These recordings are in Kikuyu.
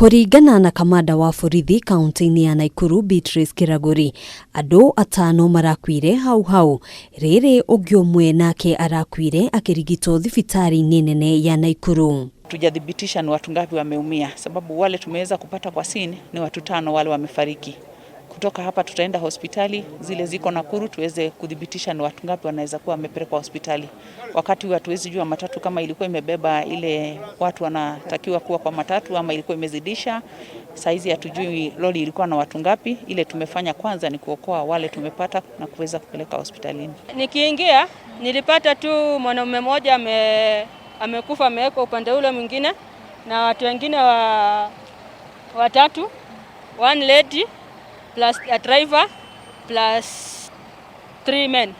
Kũringana na kamanda wa borithi kaunti-inĩ ya Naikuru Beatrice Kĩragũri, andũ atano marakuire hau hau, rĩrĩ ũngĩ ũmwe nake arakuire akĩrigitwo thibitarĩ-inĩ nene ya Naikuru. Hatujathibitisha ni watu ngapi wameumia, sababu wale tumeweza kupata kwa scene ni watu tano wale wamefariki. Kutoka hapa tutaenda hospitali zile ziko Nakuru tuweze kuthibitisha ni watu ngapi wanaweza kuwa wamepelekwa hospitali. Wakati huu hatuwezi jua matatu kama ilikuwa imebeba ile watu wanatakiwa kuwa kwa matatu ama ilikuwa imezidisha. Saizi hatujui lori ilikuwa na watu ngapi. Ile tumefanya kwanza ni kuokoa wale tumepata na kuweza kupeleka hospitalini. Nikiingia nilipata tu mwanaume mmoja amekufa amewekwa upande ule mwingine na watu wengine watatu, one lady plus a driver plus three men.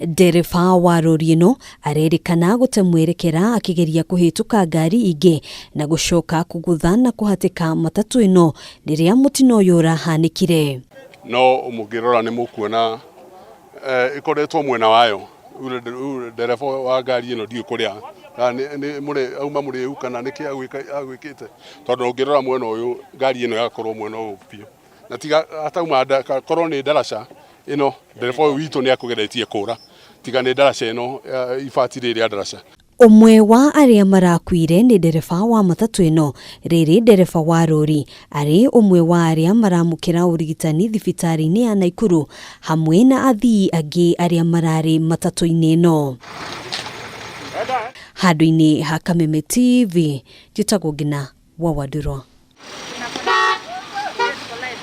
Ndereba wa rori ĩno arerĩkana gũte mwerekera akĩgeria kũhĩtũka ngari ingĩ na gũcoka kũgũtha na kũhatĩka matatũ ĩno rĩrĩa mũtino ũyũ ũrahanĩkire. No mũngĩrora nĩ mũkuona ĩkoretwo mwena wayo. Rĩu ndereba wa ngari ĩno ndiũĩ kũrĩa auma mũrĩu kana nĩkĩ agwĩkĩte, tondũ ũngĩrora mwena ũyũ ngari ĩno yakorwo mwena ũyũ biũ, na tiga atauma korwo nĩ ndaraca ĩno, ndereba ũyũ witũ nĩ akũgeretie kũra, tiga nĩ ndaraca ĩno, ibati rĩrĩ rĩa ndaraca. Ũmwe wa arĩa marakuire nĩ ndereba wa matatũ ĩno, rĩrĩ ndereba wa rori arĩ ũmwe wa arĩa maramũkĩra ũrigitani thibitarĩ-inĩ ya Naikuru hamwe na athii angĩ arĩa mararĩ matatũ-inĩ ĩno. Handũ-inĩ ha Kameme TV, njĩtagwo Ngina wa Wandũrwa.